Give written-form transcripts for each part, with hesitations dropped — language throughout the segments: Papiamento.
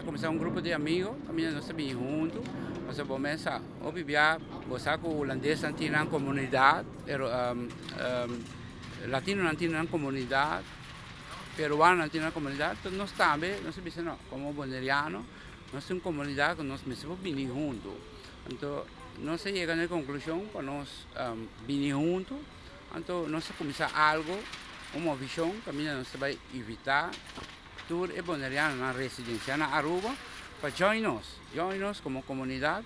a kuminsá un grupo di amigo kaminda nos ta bini huntu pasobra bo mes sa hopi bia bo sa ku hulandesnan tin nan komunidat pero latinonan tin nan komunidat, peruanonan tin nan komunidat enton nos tambe nos a bisa no komo boneriano nos tin un komunidat ku nos mester por bini huntu anto nos a yega na e konklushon pa nos bini huntu anto nos a kuminsá algu un movishon kaminda nos ta bai invitá tur e bonerianonan residensiá na Aruba pa join nos, join nos komo komunidat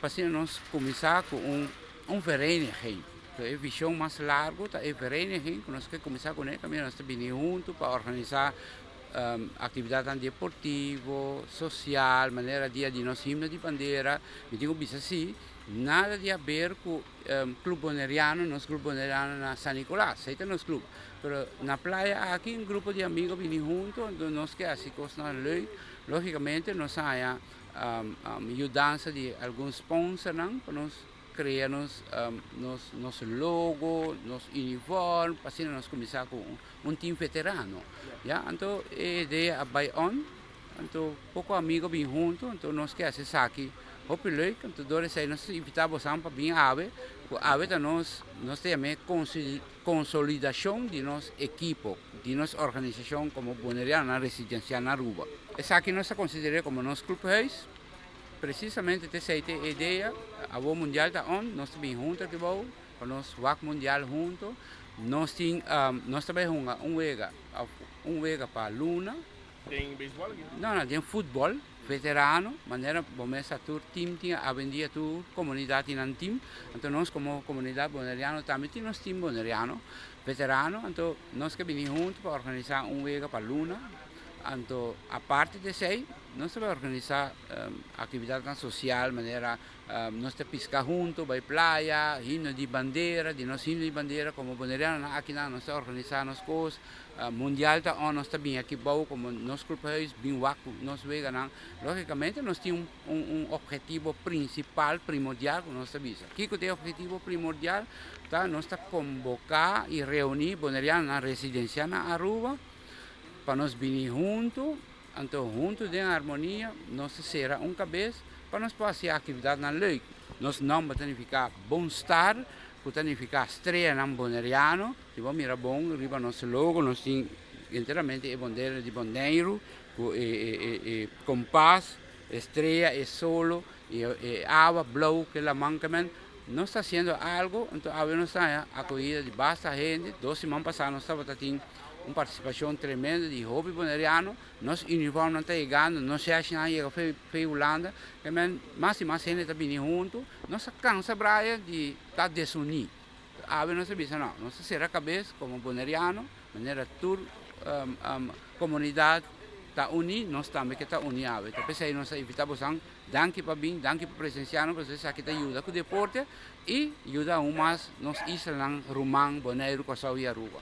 pa asina nos kuminsá ku un un vereniging. Enton e vishon mas largu ta e vereniging ku nos ke kuminsá kuné kaminda nos ta bini huntu pa organisá aktividatnan deportivo, sosial, manera dia di nos himno di bandera. Mi tin ku bisa si nada di haber ku Club Boneriano, nos Club Boneriano na San Nicolas, esei ta nos club. Pero na playa aki un grupo di amigo bini hunto, enton nos ke hasi kosnan leuk. Logicamente nos haña yudansa di algun sponsornan pa nos krea nos nos logo, nos uniform, pa asina nos kuminsá ku un team veterano. Ya, anto e idea a bai on. Anto poko amigo bin hunto, anto nos ke hasi esaki hopi leuk, anto dor esei nos ta invita bosan pa bin awe, ku awe ta nos, nos ta yam'é konsolidashon di nos ekipo, di nos organisashon komo Bonerianonan residensial na Aruba. Esaki nos ta konsider'é komo nos clubhuis, presisamente ta esei ta e idea, awor mundial ta on, nos ta bin hunto aki bou pa nos wak mundial hunto, nos tin, nos ta bai hunga un wega, òf un wega pa luna. Den beisbòl aki? No, no, den futbòl, veterano, manera bo mes sa tur tim tin awendia tur komunidat tin nan tim, anto nos komo komunidat boneriano tambe tin nos tim boneriano, veterano, anto nos ke bini huntu pa organisá un wega pa luna, anto aparte di esei nos ta bai organisá aktividatnan sosial manera Nos ta piska hunto, bai playa, himno di bandera, di nos himno di bandera komo bonerianonan akinan nos ta organisá nos kos. Mundial ta on, nos ta bin aki bou komo nos clubhuis bin wak nos weganan. Lógikamente nos tin un un ophetivo prinsipal, primordial ku nos ta bisa. Kiko ta e ophetivo primordial? Ta nos ta komboká i reuní bonerianonan residensiá na Aruba pa nos bini hunto. Anto huntu den armonia nos ta sera un kabes pa nos por hasi aktividatnan leuk. Nos nòmber ta nifiká Bon Star, ku ta nifiká streanan boneriano. Si bo mira bon riba nos logo nos tin enteramente e bondera di Boneiru ku e kompas, e strea, e solo i e awa blou ku e laman. Nos ta hasiendo algu, anto awe nos ta haña akohida di basta hende. Dos siman pasá nos tabata tin un partisipashon tremendo di hopi boneriano. Nos uniformnan ta yegando, nos shèshnan a yega for Hulanda. Kèmen mas i mas hende ta bini huntu. Nos a kansa Brian di ta desuní. Awe nos a bisa no, nos ta sera kabes komo boneriano, manera tur komunidat ta uní, nos tambe ke ta uní awe. Ta p'esei nos a invitá bosan. Danki pa bin, danki pa presensiá nos, pasobra esaki ta yuda ku deporte i yuda aun mas nos islanan ruman Boneiru, Kòrsou i Aruba.